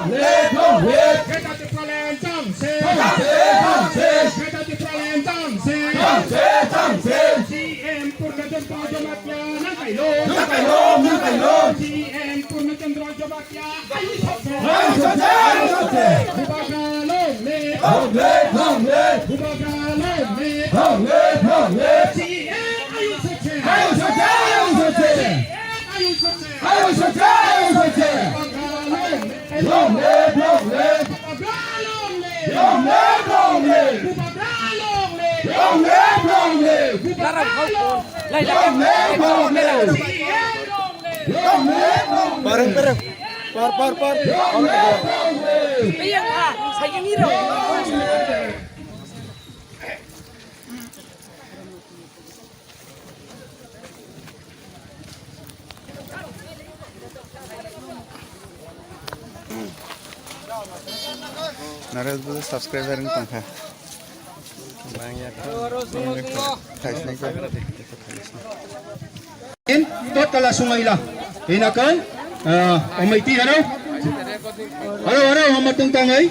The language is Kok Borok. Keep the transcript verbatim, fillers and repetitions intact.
Live, long live. Greater Tipraland Council. Council, council. Greater Tipraland Council. Council, council. C M Purna Chandra Jamatia nangkailo. Nangkailo, nangkailo. C M Purna Chandra Jamatia ayu sokse. Ayu sokse, ayu sokse. Bubagra long live. Long live, long live. Bubagra long live. Long live, long live. C M ayu sokse. Ayu sokse, ayu sokse. C M ayu sokse. Ayu sokse, ayu sokse. Bubagra long live. Long live, long live. Long live, long live. Long live, long live. Long live, long live. Long live, long live. Long live, long live. Parang, parang. Par, par, par. Long live, long live. Long live. Naraz bwsa subscriber wng tongkha. Bangya kha. Thaisni kha. In tot kala sungaila. Ina kai. Ah, omai ti haro. Haro, haro, hama tong tangoi.